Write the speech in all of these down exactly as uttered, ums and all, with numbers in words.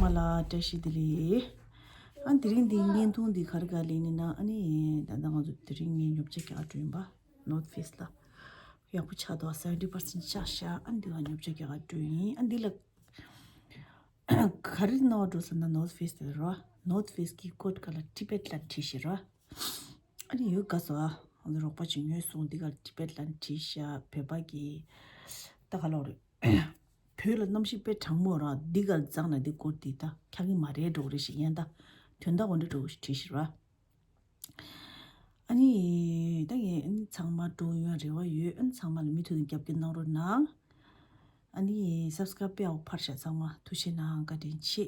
ལ་བཀྲ་ཤིས་བདེ་ལེགས། ཨ་དེ་རིང་འདི་བརྙན་ཐུང་འདི་ག་རེ་ག་ལེན་ནི་ན། ཨ་ནི་ད་ལྟ་ང་ཚོ་དེ་རིང་ངས་ཉོ་ཆ་རྒྱག་འགྲོ་ཡིན་པ། North Face ལ་ཡག་པོ་ཆགས་འདུག seventy percent ཆགས་ཤག་ཨ་འདི་ལ་ཉོ་ཆ་རྒྱག་འགྲོ་ཡིན། ཨ་འདི་ལ་ག་རེ་ནོར་འགྲོ་ཟེར་ན། North Face དེ་ར། North Face གི་ཀོཌ་ཁ་ལ་Tibet ལ་བྲིས་ཤག་ར། ཨ་ནི་ཡོད་ག་སོ། ཨ་ང་ཚོ་རོགས་པ་ཅིག་ཉོས་སོང་། འདི་ག་Tibet ལ་བྲིས་ཤག་བོད་པ་གི་ད་ག་ལོག་རེད། བོད་ལ་གནམ་གཤིས་དཔེ་གྲང་མོ་ར། འདི་ག་འཛེགས་ན་འདི་ཀོཌ་འདི་ད་འཁྱག་གི་མ་རེད་འགྲོ་གི་རེད་ཤག་ཡིན་ད་དོན་དག་འོ་འདྲ་འགྲོ་གི་བྲིས་ཤག་ར། ཨ་ནི་ད་ངས་ཨ་ནི་ཚང་མ་འགྲོ་ཡོང་རེ་བ་ཡོད། ཨ་ནི་ཚང་མ་ལ་མུ་མཐུད་ནས་རྒྱབ་སྐྱོར་གནང་རོགས་གནང་། ཨ་ནི་subscribe དཔེ་ཡག་པོ་འཕར་ཤག་ཚང་མ་ཐུགས་རྗེ་གནང་། བཀའ་དྲིན་ཆེ།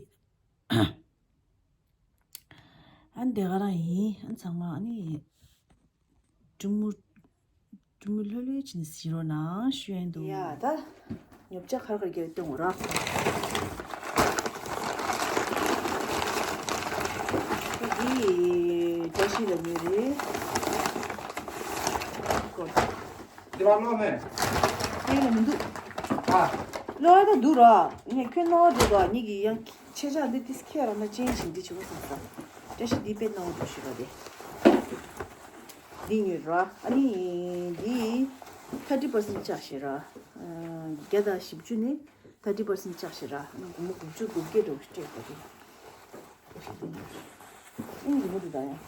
ཨ་ནི་དེ་ག་རང་ཡིན། ཨ་ནི་ཚང་མ་ཨ་ནི་གྲུ་མོ་གྲུ་མོ་ལྷོད་ལྷོད་བྱས་ནས་གཟིགས་རོགས་གནང་ཞུ་ཡིན་འདུག་ཡ་ད་ཉོ་ཆ་ཁར་ཁར་རྒྱག་སྟོན་དགོས་ར། འདི་བཀྲ་ཤིས་ལ་ཉོས་རེད། འདི་བ་ལོ་མེ། ཁྱེད་ལ་མི་འདུག་ཨ། ལོ་ཨ་ད་འདུག་ར། ངས་ཁྱོད་སྣང་བ་འགྲོ་དོ། ཉིད་ཀྱི་ཡང་ཆེ་ཆག་འདི་ཏིས་ཁྱེད་རང་ན་ཅན་ཞིག་འདི་བྱེད་པ་སོང་ས། བཀྲ་ཤིས་འདི་དཔེ་སྣང་བ་འགྲོ་ཞིག་ར་དེ། འདི་ཉོས་ར། ཨ་ནི་འདི་thirty percent ཆག་ཞེ་ར། བརྒྱ་དང་བཞི་བཅུ་ནི་thirty percent ཆག་ཞེ་ར། ཨ་ནི་སྒོར་མོ་དགུ་བཅུ་གོ་བརྒྱད་འགྲོ་སྤྲད་པ་དེ། ཨིན་ཡིན་མོ་དུ་ད་ཡང་།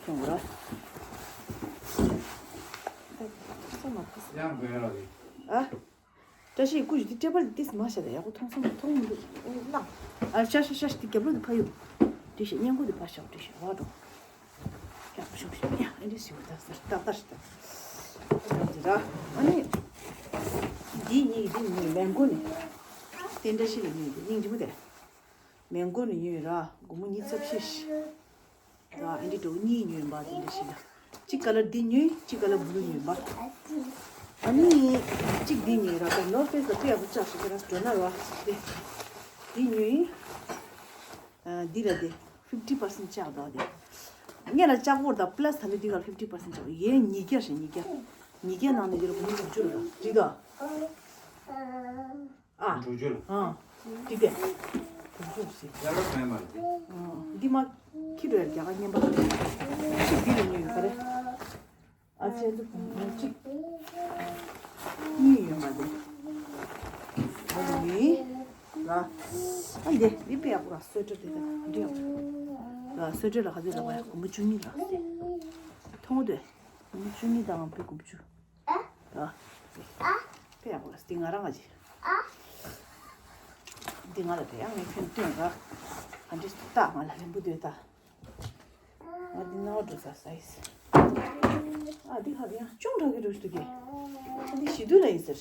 ཁྱོད་ར། ཡང་དགོས་ར་རེད། ཨ། བཀྲ་ཤིས་སྐུ་ཞིག་འདི་སྤྲད་པ་འདི་ཏིས་མ་བྱས་ད་ཡག་པོ་མཐོང་སོང་མཐོང་མི་འདུག་ཨོ་ལགས། ཨ་ཤ་ཤ་ཤ་ཤ་འདི་རྒྱབ་ལོགས་འདི་ཕ་ཡུག་འདི་ཞེས་སྙན་གོ་འདི་ཕ་ཤག་འདི་ཞེས་བ་འགྲོ། ཡག་པོ་ཞུགས་ཤིག་ཡ་ཨེ་འདྲ་ཞིག་ད་ཟེར་ཏག་ཏག་ཞིག་ད། འདི་ར། ཨ་ནི། འདི་གཉིས་འདི་གཉིས་མེང་གོ་ནི། དེ་འདྲ་ཞིག་ལ་ཉོས་འདི་སྙིང་རྗེ་མོ་དེ། མེང་གོ་ནི་ཉོས་ར་སྒོར་མོ་ཉི་ཤུ་རྩ་བཞི། ཨ་འདི་འགྲོ་གཉིས་ཉོས་པ་དེ་འདྲ་ཞིག་ལ། གཅིག་ཀ་ལར་འདི་ཉོས་གཅིག་ཀ་ལར་བུ་ལུ་ཉོས་པ། ཨ་ནི་གཅིག་འདི་ཉོས་ར་ད་North Face ལ་དཔེ་ཡག་པོ་ཆགས་ཤག་ཁྱེད་རང་འགྲོ་ན་ར་དེ། འདི་ཉོས་ཡིན། ཨ་འདི་ལ་དེ་fifty percent ཆག་འདུག་དེ། ངས་ལ་ལྕགས་པོར་དང་plus ད་ལོ་འདི་ག་fifty percent ཆག་ཡན་ཉིས་བརྒྱ་ཞེ་ཉིས་བརྒྱ། ཉིས་བརྒྱ་ནང་ནས་འདི་ལ་སྒོར་མོ་དྲུག་ཅུ་རེད་ད་འགྲིག་ག་ཨ། དྲུག་ཅུ་ལ། ཨ། འགྲིག་གས། དྲུག་ཅུ་ཞིག་ཡ་རབས་མེད་མ་རེད། ཨ། འདི་མ་ཁྱི་རོ་ཡར་རྒྱ་གར་བརྙན་པ་ཞིག་འདི་ལ་ཉོས་ཡོད་ག་རེ། ཨ་ཅེ་འདི་གཅིག་གཉིས་ཡོད་མ་རེད། ཨ་ནི། ལ། ཨ་འདི་འདི་དཔེ་ཡག་པོ་ར་སོ་ཊར་དེ་དང་འདི་ཡག་པོ། ལ་སོ་ཊར་ལ་ག་ཚོད་ལ་བ་ཡ་སྒོར་མོ་བཅུ་གཉིས་ར་སྟེ། མཐོང་དེ། སྒོར་མོ་བཅུ་གཉིས་དང་དཔེ་དགུ་བཅུ། ལ། དཔེ་ཡག་པོ་ར་སྟེ་ང་རང་ང་ཅི། འདི་ང་ལ་དེ་ཡང་ངས་ཁྱོད་སྟོན་ར། ཨ་འདི་ལྟ་ང་ལ་རིང་པོ་སྡོད་ད། ང་འདི་ནང་འགྲོ་ས་སའིས། ཨ་འདི་ཧ་ཡང་ཅུང་དྲག་གི་འགྲོ་ཞིག་འདུག་གི་ཨ་འདི་ཞི་དུ་ལ་ཡིན་ཟེར།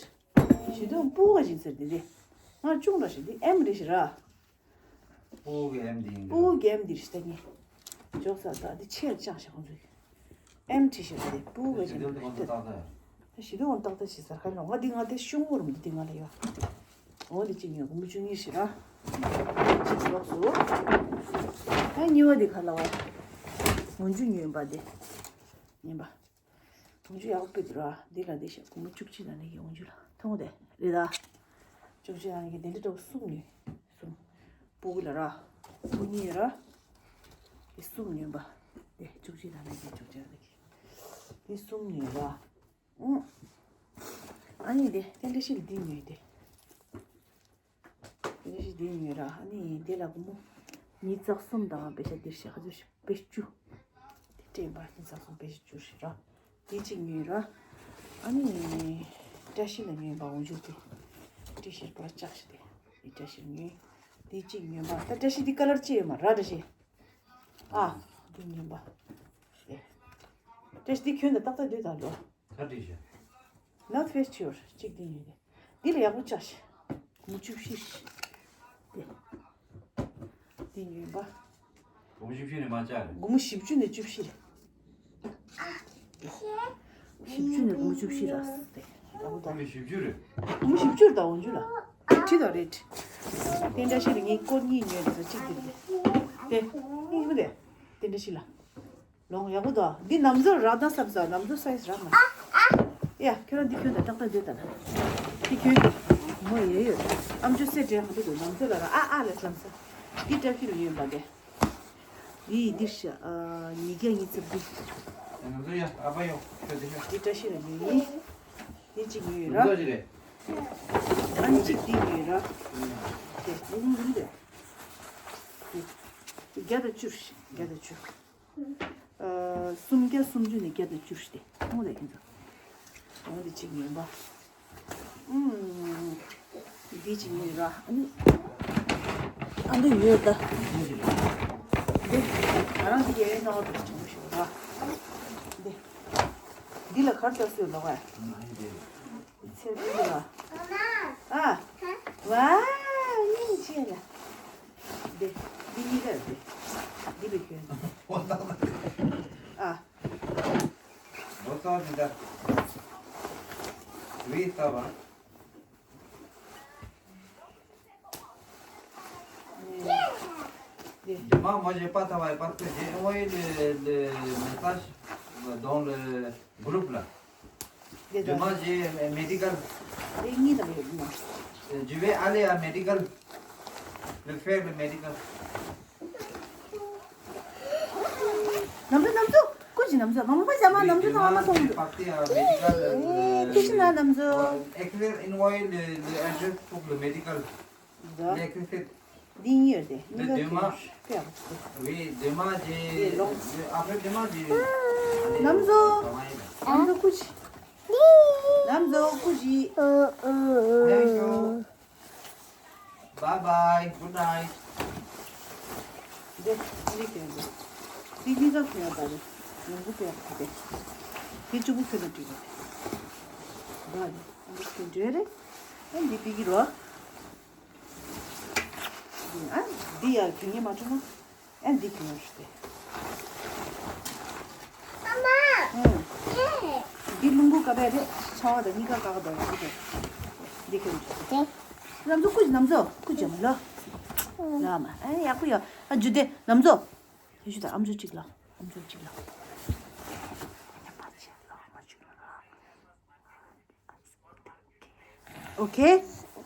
ཞི་དུ་སྤུ་ག་ཡིན་ཟེར་འདི་འདི། ང་ཅུང་དྲག་ཞིག་འདི་ཨེམ་རེད་ཞིག་ར། སྤུ་གུ་གི་ཨེམ་འདི་ཡིན་གི་སྤུ་གུ་གི་ཨེམ་འདི་རེད་ཞིག་ད་ངས། འཇོག་ས་ད་འདི་ཆེར་བཅངས་ཞིག་ཁོང་ཚོས། ཨེམ་ཁྲི་ཤོར་ཏེ་སྤུ་གུ་ཞིག་ཞི་དུ་ཏག་ཏག་ཞི་དུ་འོང་ཏག་ཏག་ཞིག་ཟེར་ཁ་ལོ་ང་འདི་ང་དེ་ཤུང་མོ་རུམ་འདི་ང་ལ་ཡོད། འོ་འདི་གཅིག་ཉོས་སྒོར་མོ་བཅུ་གཉིས་ཞིག་ར། གཅིག་ལོགས་སུ། ཨ་གཉིས་པ་འདི་ཁ་ལ་བ། འོན་ཆུ་ཉོས་པ་འདི། ཉན་པ། འོན་ཆུ་ཡག་པོ་སྤུས་འདུག་ར་འདི་ལ་འདི་ཤ་སྒོར་མོ་བཅུ་གཅིག་ལ་ནི་གི་འོན་ཆུ་ལ་མཐོང་དེ་རེད་ད། བཅུ་གཅིག་ལ་ནི་གི་འདི་འདྲ་འདྲ་པོ་གསུམ་ཉོས་གསུམ། སྤུ་གུ་ལ་ར། སྤུ་གཉིས་ར། འདི་གསུམ་ཉོས་པ། འདི་བཅུ་གཅིག་ལ་ནི་གི་བཅུ་གཅིག་ལ་ནི་གི་འདི་གསུམ་ཉོས་ར། ཨུ། ཨ་ནི་དེ་དེ་འདྲ་ཞིག་ལ་འདི་ཉོས་ཏེ། དེ་འདྲ་ཞིག་འདི་ཉོས་ར་ཨ་ནི་དེ་ལ་སྒོར་མོ་ཉིས་རྩ་གསུམ་དང་པེ་ཤ་འདིར་ཞག་ཚོད་པེ་ཤ་བཅུ། དེ་སྤྲད་པ་ཉིས་རྩ་གསུམ་པེ་ཤ་བཅུ་ཞིག་ར། དེ་གཅིག་ཉོས་ར། ཨ་ནི་བཀྲ་ཤིས་ལ་ཉོས་པ་འོང་འཇུག་དེ། བཀྲ་ཤིས་པར་ལྕགས་ཤིག་དེ། དེ་བཀྲ་ཤིས་ཉོས། དེ་གཅིག་ཉོས་པ་ད་བཀྲ་ཤིས་དེ་ཀ་ལར་ཅི་ཡོད་མ་ར་བཀྲ་ཤིས། ཨ། དེ་ཉོས་པ། དེ། བཀྲ་ཤིས་དེ་ཁྱོད་ད་ཏག་ཏག་སྡོད་ད་ལོ། ག་འདྲ་ཞིག North Face ཆུར་གཅིག་འདི་ཉོས་ཏེ། འདི་ལ་ཡག་པོ་ཆགས་ཤིག་སྒོར་མོ་བཅུ་བཞི་ཞིག་དེ། འདི་ཉོས་པ། སྒོར་མོ་བཞི་བཅུ་ནས་མ་ཆག་རེད། སྒོར་མོ་བཞི་བཅུ་ནས་བཅུ་བཞི་རེད། བཞི་བཅུ་ནས་སྒོར་མོ་བཅུ་བཞི་ར་དེ། ཡག་པོ་ད། སྒོར་མོ་བཞི་བཅུ་རེད། སྒོར་མོ་བཞི་བཅུ་རེད་ད་འོན་ཇུ་ལ། ཁྲི་དང་རེད། དེ་འདྲ་ཞིག་ལ་ངས་སྐོར་གཉིས་ཉོས་ཏེ་ཚོ་གཅིག་འདི་རེད། དེ། ཨིན་མོ་དེ། དེ་འདྲ་ཞིག་ལ། ལོང་ཡག་པོ་འདུག་འདི་ནམ་ཟོར་རག་ད་སབ་ས་ནམ་ཟོར་སའི་ཛི་རག་མ། ཡ་ཁྱོད་རང་འདི་གྱོན་དང་ཏག་ཏག་སྡོད་ད་ན། འདི་གྱོན་དང་། མོ་ཡོད་ཡོད། ཨམ་ཅོག་སེ་འདྲ་ཧ་འདུག་ལམ་སེ་ལ་ར་ཨ་ཨ་ལ་ལམ་སེ། འདི་བཀྲ་ཤིས་ལ་ཡོད་པ་དེ། འདི་འདི་ཤ་ཨ་ཉིས་བརྒྱ་ཉི་ཤུ་རྩ་བདུན། ང་ཚོ་ཡ་ཨ་ཕ་ཡོང་ཤོད་དེ་ཤོད། འདི་བཀྲ་ཤིས་ལ་ཡོད་ཡིན། འདི་གཅིག་ཡོད་ར། ང་ཚོ་ཅི་རེད། ཨ་ནི་གཅིག་འདི་ཡོད་ར། དེ་ལུང་འདི་རེད། བརྒྱ་དང་བཅུ། བརྒྱ་དང་བཅུ། ཨ། སུམ་བརྒྱ་སུམ་ཅུ་ནས་བརྒྱ་དང་བཅུ་སྟེ། ཨོ་ལེ་ཁྱེད་ཚོ། ཨོ་དེ་གཅིག་ཡིན་པ། ཨུམ། འདི་གཅིག་ཡིན་ར། ཨ་ནི། ཨ་འདི་ཡོད་ད། འདི། ང་རང་འདི་ཡའི་ནང་དུ་བྱུང་ཞིག་ར། འདི། འདི་ལ་གར་ལྟ་སྲོལ་ལོག་ཨ། ཚེ་འདི་ལ། ཨ། ཝའོ་སྙིང་རྗེ་ལ། འདི། འདི་གཉིས་ཀ་འདི། འདི་བི་ཁྱོད། ཨ། ལོ་ཙཱ་ནི་ད། བི་ཙཱ་བ། འདི། Demain, moi, j'ai pas travaillé parce que j'ai envoyé le, le message dans le groupe là. Demain, j'ai un médical. Je vais aller à médical. Je vais faire le médical. ནམ་ཚོ་ནམ་ཚོ། སྐུ་མཁྱེན་ནམ་ཚོ། མ་མ་པ་ཞ་མ་ནམ་ཚོ་དང་ཨ་མ་སོང་འདུག་ཨེ་ཁྱེད་ཤི་ན་ནམ་ཚོ། Écrire, envoyer le, le adresse pour le médical. L'écrire. འདི་གཉིས་ཡོད་དེ། གཉིས་ཀ་demain. Oui, demain, j'ai, après-demain, j'ai. ནམ་ཚོ། ནམ་ཚོ་སྐུ་མཁྱེན། ནམ་ཚོ་སྐུ་མཁྱེན། Thank you. Bye bye. Good night. འདི་འདི་གྱོན་འདི། འདི་གཉིས་ཀ་གྱོན་ཡོད་པ་རེད། ཡོང་སྒོ་སྤེལ་བ་དེ། འདི་གཅིག་པུ་གྱོན་ན་འགྲིག་གི་རེད། འདི་ཨ་འདི་གྱོན་འདྲ་རེད། ཨ་འདི་ཕ་གི་རོ། ཨ་འདི་ཡར་གྱོན་ངེས་མ་བྱུང་ན། ཨ་འདི་གྱོན་རེད་དེ། ཨ་མ། ཨུང་། འདི་རླུང་བུ་ཀ་བས་རེད། ཆ་བ་དང་གཉིས་ཀ་ཀ་ཀ་འདུག་འདི་གྱོན་རེད་དེ། ནམ་ཚོ་སྐུ་མཁྱེན། ནམ་ཚོ་སྐུ་མཁྱེན་ལོ། ལ་མ་ཨ་ཡག་པོ་ཡོད། ཨ་འཇུ་དེ་ནམ་ཚོ། དེ་ཞུ་དང་ཨམ་ཅོག་གཅིག་ལ། ཨམ་ཅོག་གཅིག་ལ། ཨོ་ཁེ།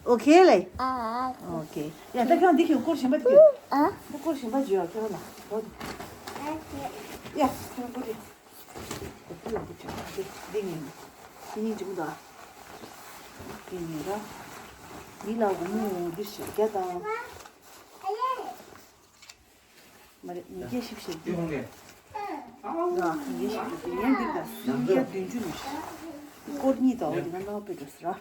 ཨོ་ཁེ་ལེ། ཨོ་ཁེ། ཡ་ད་ཁྱོད་འདི་ཁྱོད་སྐོར་གཞན་པ་འདི་ཁྱོད། ད་སྐོར་གཞན་པ་འཇུ་ཡ་ཁྱོད་ལ། ཡ་ཁྱོད་སྐོར་རེ། འདི་ངན། འདི་ངན་འཇུ་མི་འདུག་འདི་ངན་ར། འདི་ལ་སྒོར་མོ་འདི་ཞིག་བརྒྱ་དང་། མ་རེད། ཉིས་བརྒྱ་བཞི་བཅུ་ཞེ་བདུན། ཡ་ཉིས་བརྒྱ་བཞི་བཅུ་ཞེ་བདུན། ཡན་འདི་དང་སུམ་བརྒྱ་བདུན་ཅུ་ནི། སྐོར་གཉིས་དང་འོ་དེ་ང་ནང་དཔེ་འགྲོ་ཟེར་ར།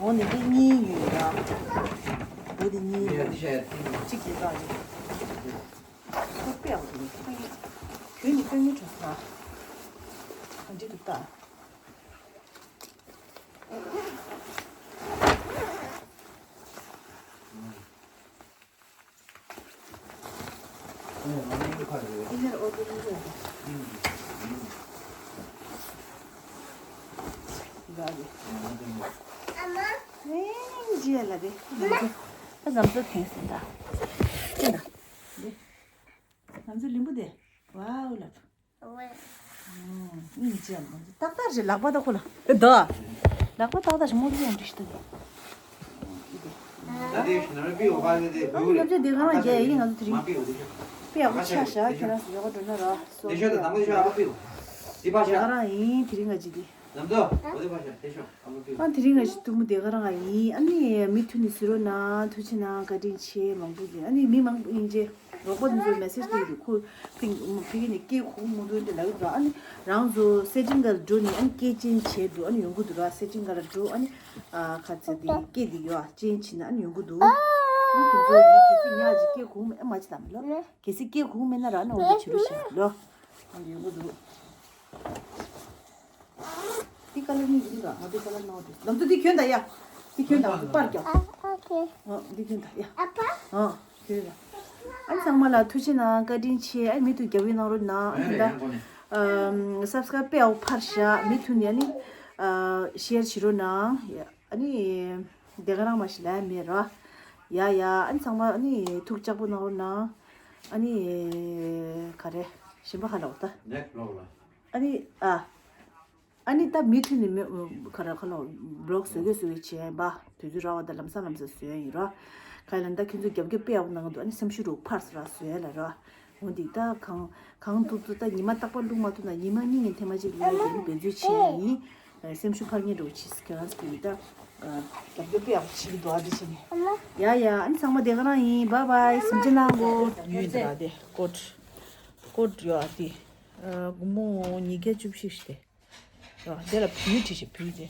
འོ་ནི་འདི་གཉིས་ཡོད་ར། འོ་དེ་གཉིས་ཡོད། གཅིག་དེ་དག་ཡོད། སྐོར་དཔེ་ཡག་པོ་འདུག་ཁྱོད་ནི་དཔེ་ངན་འགྲོ་ཟེར་ར། ཨ་འདི་འདུག་ད། ཨིན་ནར་ཨོར་གྷན་ནི་ཛ་ཡ། ཨ་མ། ཨིན་ཇི་ལ་དེ། ཨ་ཟམ་ཚོ་ཐེངས་སུ་ད། ཅི་ན། དེ། ཟམ་ཚོ་ལིམ་བུ་དེ། ཝའོ་ལབ། ཨིན་ཇི་ལ། ཏག་ཏག་ཞིག་ལག་པ་ད་ཁོ་ལ། ད། ལག་པ་ཏག་ཏག་ཞིག་མོ་ལ་ཡང་འདྲི་ཞིག་ད། ཨ་ནི་ང་ཚོ་དེ་ག་རང་རྒྱལ་ཡིན། ང་ཚོ་དེ་རིང་དཔེ་ཡག་པོ་ཆགས་ཤག་ཁྱེད་རང་ཚོ་ཡོ་ག་འགྲོ་ན་ར་སོ་དེ་ཤོག་དང་དང་པོ་དེ་ཤོག་ཨ་ཕ་ཕིའོ། དེ་ཕ་ཤག་དེ་ག་རང་ཡིན། དེ་རིང་ང་ཅི་དེ། ལམ་དུ་འོ་དེ་ཕ་ཤག་དེ་ཤོག་ཨ་ཕ་ཕིའོ། ཨ་དེ་རིང་ང་ཅི་ཐུག་མོ་དེ་ག་རང་ཡིན། ཨ་ནི་མི་ཐུག་ནི་ཟེར་རོགས་གནང་། ཐུགས་རྗེ་གནང་། བཀའ་དྲིན་ཆེ། མང་པོ་ཡིན། ཨ་ནི་མི་མང་པོ་ཡིན་རྗེས་རོགས་པ་འདི་ཚོ་མེ་སེ་ཇི་སྟེར་དུས་ཁོ་ཕིང་ཕིང་གི་ནི་སྐད་གོ་མི་འདུག་འདི་ལབ་ཀྱི་འདུག་ཨ་ནི་རང་ཚོ་སེ་ཅིང་ག་ལ་འགྲོ་ནི་ཨ་ནི་སྐད་ཅན་བྱས་འདུག་ཨ་ནི་ཡོང་གི་འདུག་ར། སེ་ཅིང་ག་ལ་འགྲོ་ཨ་ནི། ཨ་ཁ་ཚ་དེ་སྐད་དེ་ཡོད་ཨ་ཅན་ཕྱིན་ན་ཨ་ནི་ཡོང་གི་འདུག་ཨ་ཁོང་ཚོ་ངས་གལ་སྲིད་ཉག་ཅིག་སྐད་གོ་མེད་ཨ་མ་ཅི་དང་མི་ལོ། གལ་སྲིད་སྐད་གོ་མེད་ན་ར་ཨ་ནི་འོ་དེ་བྱེད་རོགས་ཞེས་ལོ། ཨ་ནི་ཡོང་གི་འདུག་འདི་ཀ་ལ་ནི་འདི་ར་ང་འདི་ཀ་ལ་ནོ་དེ་ལམ་དུ་འདི་གྱོན་ད་ཡ། འདི་གྱོན་ད་འདི་པར་རྒྱག་ཨ་འདི་གྱོན་ད་ཡ། ཨ་གྱོན་ད། ཨ་ཚང་མ་ལ་ཐུགས་རྗེ་གནང་། བཀའ་དྲིན་ཆེ། ཨ་མི་དུ་རྒྱབ་ཡོད་གནང་རོགས་གནང་། ཨ་ད་སབ་སི་ཀ་རབ་དཔེ་ཡག་པོ་ཕར་བཞག་མི་ཐུག་ནས་ཨ་ནི་ཤེར་བྱེད་རོགས་གནང་། ཨ་ནི་དེ་ག་རང་མ་ཞིག་ལ་མེད་ར། ཡ་ཡ་ཨ་ནི་ཚང་མ་ཨ་ནི་ཐུགས་ལྕགས་པོ་གནང་རོགས་གནང་། ཨ་ནི་ག་རེ་གཞན་པ་ག་ལ་འོ་ད། next vlog ལ། ཨ་ནི་ཨ། ཨ་ནི་ད་མུ་མཐུད་ནས་མི་ཁ་ར་ཁ་ལོ་བི་ལོག་བཟོ་གི་བཟོ་གི་བྱས་པ། དུས་ཚོད་རག་པ་ད་ལམ་སང་ལམ་སང་བཟོ་ཡ་ཡིན་རོ། ག་ཡིན་ལ་ད་ཁྱོད་ཚོ་རྒྱབ་སྐྱོར་དཔེ་ཡག་པོ་གནང་གི་འདུག་ཨ་ནི་སེམས་ཤུགས་རུ་ཕར་ཚུར་ར་བཟོ་ཡ་ལ་རོ། འོ་འདི་ད་གང་གང་ཐུབ་ཐུབ་ད་ཉི་མ་རྟག་པར་བླུག་མ་ཐུབ་ན་ཉི་མ་གཉིས་ནས་ཐེངས་མ་གཅིག་བླུག་ཡ་དེ་ནི་འབད་རྩོལ་བྱེད་ཡ་ཡིན། སེམས་ཤུགས་འཕར་ངེས་འགྲོ་ཆིས་ཁྱོད་རང་ཚོ་གི་ད་རྒྱབ་སྐྱོར་དཔེ་ཡག་པོ་བྱེད་ཀྱི་འདུག་ཨ་འདི་བྱས་ནས། ཡ་ཡ། ཨ་ནི་ཚང་མ་དེ་ག་རང་ཡིན། བཱའི་བཱའི། སེམས་ཅན་ནང་གོ་ཡོད་འདི་ར་དེ་ཀོད་ཀོད་ཡོད་ཨ་དེ། སྒོར་མོ་ཉིས་བརྒྱ་བཅུ་བཞི་ཞིག་སྟེ། ཨ་དེ་ལ་བོད་བྲིས་ཤིག་བོད་དེ།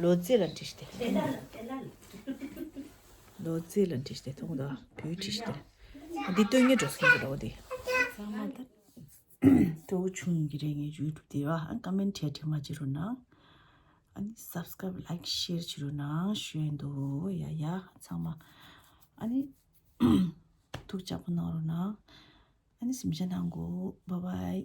ལོ་ཙཱ་ལ་བྲིས་ཤིག་སྟེ། ལོ་ཙཱ་ལ་བྲིས་ཤིག་སྟེ་མཐོང་དང་བོད་བྲིས་ཤིག་སྟེ། ཨ་འདི་སྟོན་ངེས་འགྲོ་སོང་གི་རོ་དེ། ཚང་མ་ད་སྤྲོ་བོ་བྱུང་གི་རེད། ངའི་ཡུ་ཊུབ་དེ་ར། ཨ་ཀོ་མེན་ཊི་བྲིས་མ་བྱེད་རོགས་གནང་། ཨ་ནི་སབ་སི་ཀ་རའིབ་ལའིཀ་ཤེར་བྱེད་རོགས་གནང་ཞུ་ཡིན་འདུག་ཡ་ཡ་ཚང་མ། ཨ་ནི་ཐུགས་ཅག་པོ་གནང་རོགས་གནང་། ཨ་ནི་སེམས་ཅན་ནང་གོ་བཱའི་བཱའི།